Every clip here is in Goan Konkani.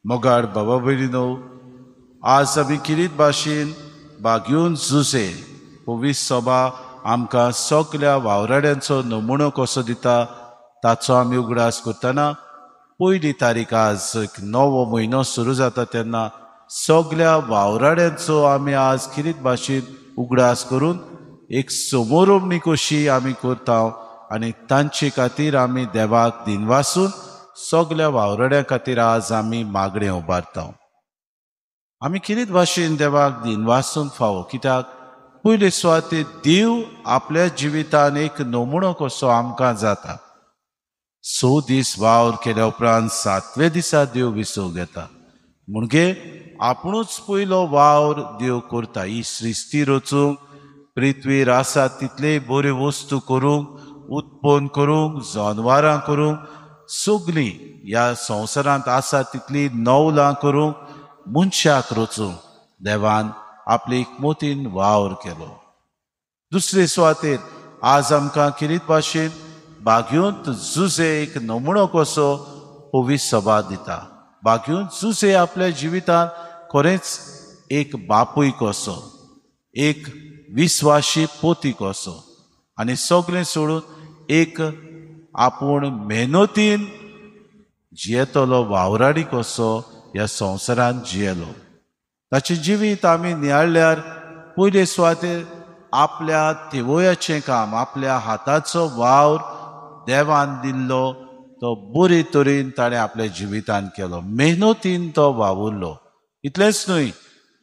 मोगाळ बाबा भयणीनो, आज आमी किरीत भाशेन बागेवन जुझे पवित्र सभा आमकां सगल्या वावराड्यांचो नमुनो कसो दिता ताचो आमी उगडास करतना पयली तारीख आज नवो म्हयनो सुरू जाता तेन्ना सगल्या वावराड्यांचो आमी आज किरीत भाशेन उगडास करून एक समोरोमणी कशी आमी करता आनी तांचे खातीर आमी देवाक दिनवासून सगल्या वावराड्यां खातीर आज आमी मागणें उबारता। आमी किरीत भाशेन देवाक दिनवासूंक फावो, कित्याक पयले सुवातेर देव आपल्या जिवितान एक नमुनो कसो आमकां जाता। 6 दीस वावर केल्या उपरांत 7व्या दिसा देव विसव घेता, म्हणजे आपणूच पयलो वावर देव करता। ही सृश्टी रचूंक, पृथ्वीर आसा तितले बऱ्यो वस्तू करूंक, उत्पन्न करूंक, जनवरां करूंक, सगळीं ह्या संवसारांत आसा तितली नवलां करूंक, मनशाक रचूंक देवान आपले एकमतीन वावर केलो। दुसरे सुवातेर आज आमकां किरीत भाशेन बागेवंत जुझे एक नमुनो कसो पवित्र सभा दिता। बागेवंत जुझे आपल्या जिवितांत खरेंच एक बापूय कसो, एक विस्वाशी पोती कसो आनी सगळें सोडून एक आपूण मेहनतीन जियेतलो वावराडी कसो ह्या संवसारांत जियेलो। ताचें जिवीत आमी नियाळ्ळ्यार पयले सुवातेर आपल्या तेवोयाचें काम, आपल्या हाताचो वावर देवान दिल्लो तो बरे तरेन ताणें आपल्या जिवितान केलो, मेहनतीन तो वावुरलो। इतलेंच न्हय,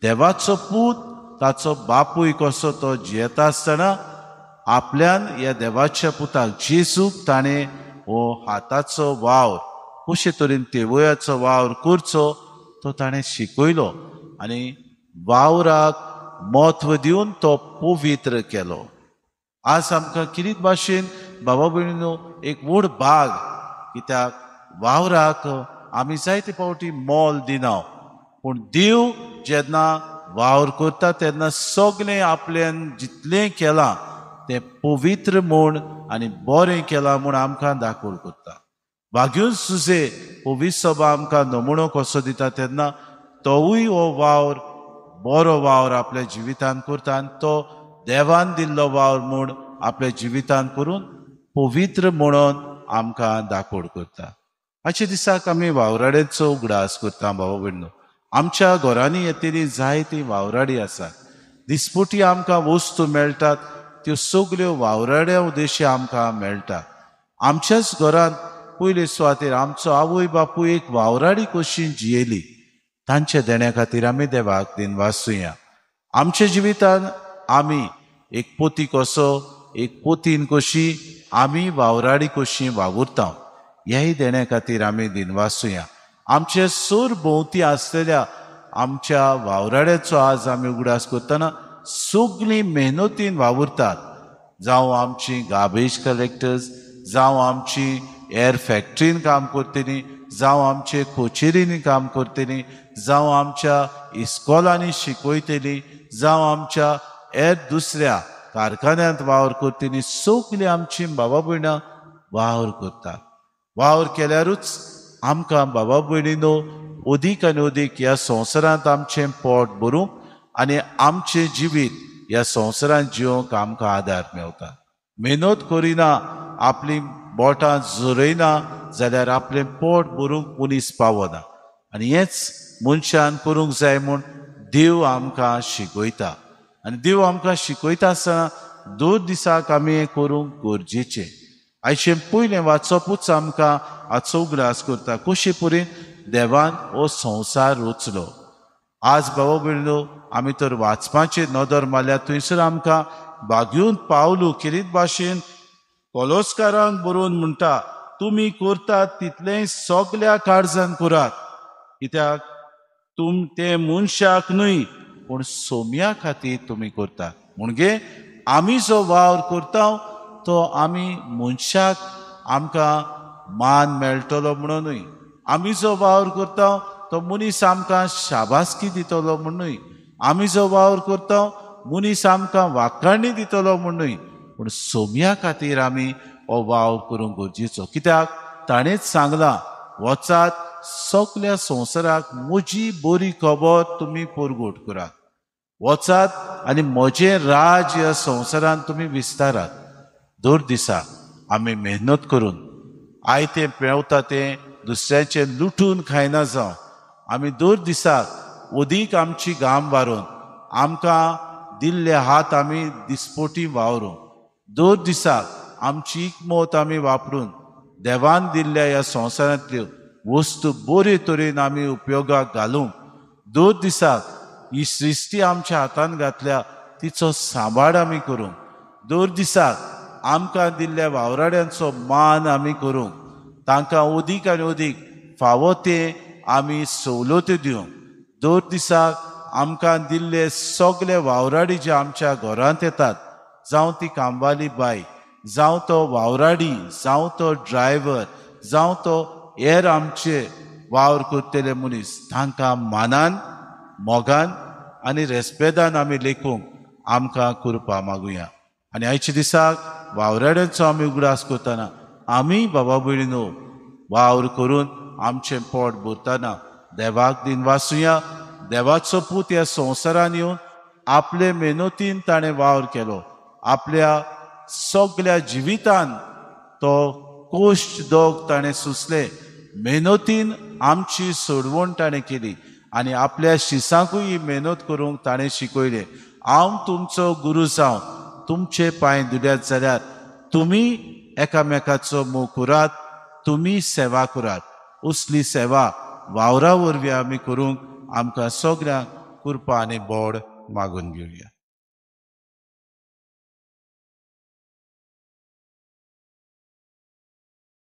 देवाचो पूत ताचो बापूय कसो तो जियेता आसतना आपल्यान ह्या देवाच्या पुताक जेजूक ताणें हो हाताचो वावर कशे तरेन तेवोयाचो वावर करचो तो ताणें शिकयलो आनी वावराक म्हत्व दिवन तो पवित्र केलो। आज आमकां किरीत भाशेन बाबा भयणीनो एक व्हड भाग, कित्याक वावराक आमी जायते फावटी मोल दिना, पूण देव जेन्ना वावर करता तेन्ना सगळें आपल्यान जितलें केलां तें पवित्र म्हूण आनी बरें केलां म्हूण आमकां दाखोवण करता। बागेवन जुझे पवित्र सभा आमकां नमुनो कसो दिता तेन्ना तोवूय हो वावर बरो वावर आपल्या जिवितान करता आनी तो देवान दिल्लो वावर म्हूण आपल्या जिवितान करून पवित्र म्हणून आमकां दाखोवण करता। आजच्या दिसाक आमी वावराड्यांचो उगडास करता। बाबा भयणीनो, आमच्या घरांनी येतली जायती वावराडी आसात, दिसपटी आमकां वस्तू मेळटात त्यो सगल्यो वावराड्या उद्देश्य आमकां मेळटा। आमच्याच घरांत पयले सुवातेर आमचो आवय बापूय एक वावराडी कशी जियेली, तांच्या देण्या खातीर आमी देवाक दिनवासुया। आमच्या जिवितान आमी एक पोती कसो, एक पोतीन कशी आमी वावराडी कशी वावुरता, ह्याय देण्या खातीर आमी दिनवासुया। आमचे सोर भोंवती आसलेल्या आमच्या वावराड्याचो आज आमी उगडास करतना सगळीं मेहनतीन वावुरतात, जावं आमची गार्बेज कलेक्टर्स, जावं आमची एअर फॅक्ट्रीन काम करतली, जावं आमचे कोचेरींनी काम करतली, जावं आमच्या इस्कॉलांनी शिकयतली, जावं आमच्या हेर दुसऱ्या कारखान्यांत वावर करतली, सगळीं आमची बाबा भयणां वावर करतात। वावर केल्यारूच आमकां बाबा भयणीनो अदीक आनी अदीक ह्या संवसारांत आमचें पोट भरूंक आनी आमचें जिवीत ह्या संवसारांत जिवंक आमकां आदार मेवता। मेहनत करिना, आपली बोटां झरयना जाल्यार आपलें पोट भरूंक मनीस पावना आनी हेंच मनशान करूंक जाय म्हूण देव आमकां शिकयता आनी देव आमकां शिकयता आसतना दर दिसाक आमी हें करूंक गरजेचें। आयचें पयलें वाचपूच आमकां आजचो उगडास करता कशे परेन देवान हो संवसार रचलो। आज बाबा भयणीनो आमी तर वाचपाचेर नदर मारल्यार थंयसर आमकां बागेवन पावलू किरीत भाशेन कोलोस्कारांक बरोवन म्हणटा, तुमी करतात तितलें सगल्या काळजान करात, कित्याक तुम ते मनशाक न्हय पूण सोम्या खातीर तुमी करतात। म्हणजे आमी जो वावर करता तो आमी मनशाक आमकां मान मेळटलो म्हणून न्हय, आमी जो वावर करता तो मनीस आमकां शाबासकी दितलो म्हूण न्हय, आमी जो वावर करता मनीस आमकां वाखाणी दितलो म्हूण न्हय, पूण सोम्या खातीर आमी हो वावर करूंक गरजेचो। कित्याक ताणेंच सांगलां, वचात सगल्या संवसाराक म्हजी बरी खबर तुमी परगट करात, वचात आनी म्हजें राज ह्या संवसारान तुमी विस्तारात। दर दिसा आमी मेहनत करून आयतें पेंवता तें दुसऱ्याचें लुटून खायना जावं, आमी दर दिसाक अदीक आमची घाम वारोवन आमकां दिल्ले हात आमी दिसपोटी वावरूं, दर दिसाक आमची इकमत आमी वापरून देवान दिल्ल्या ह्या संवसारांतल्यो वस्तू बरे तरेन आमी उपयोगाक घालूंक, दर दिसाक ही सृश्टी आमच्या हातान घातल्या तिचो सांबाळ आमी करूंक, दर दिसाक आमकां दिल्ल्या वावराड्यांचो मान आमी करूंक, तांकां अदीक आनी अदीक फावो ते आमी सवलत्यो दिवंक, दर दिसाक आमकां दिल्ले सगळे वावराडी जे आमच्या घरांत येतात, जावं ती कामवाली बाय, जावं तो वावराडी, जावं तो ड्रायव्हर, जावं तो हेर आमचे वावर करतले मनीस, तांकां मानान मोगान आनी रेस्पेदान आमी लेखूंक आमकां कृपा मागुया। आनी आयच्या दिसाक वावराड्यांचो आमी उगडास करतना आमी बाबा भयणीनो वावर करून आमचें पोट भरतना देवाक दिन वासुया। देवाचो पूत ह्या संवसारान येवन आपले मेहनतीन ताणें वावर केलो, आपल्या सगल्या जिवितान तो कोश्ट दोग ताणें सोंसले, मेहनतीन आमची सोडवण ताणें केली आनी आपल्या शिसांकूय ही मेहनत करूंक ताणें शिकयलें। हांव तुमचो गुरू जावं तुमचे पांय धुल्यात जाल्यार तुमी एकामेकाचो मोग करात, तुमी सेवा करात। असली सेवा वावरा वरवीं आमी करूंक आमकां सगळ्यांक कृपा आनी बोड मागून घेवया।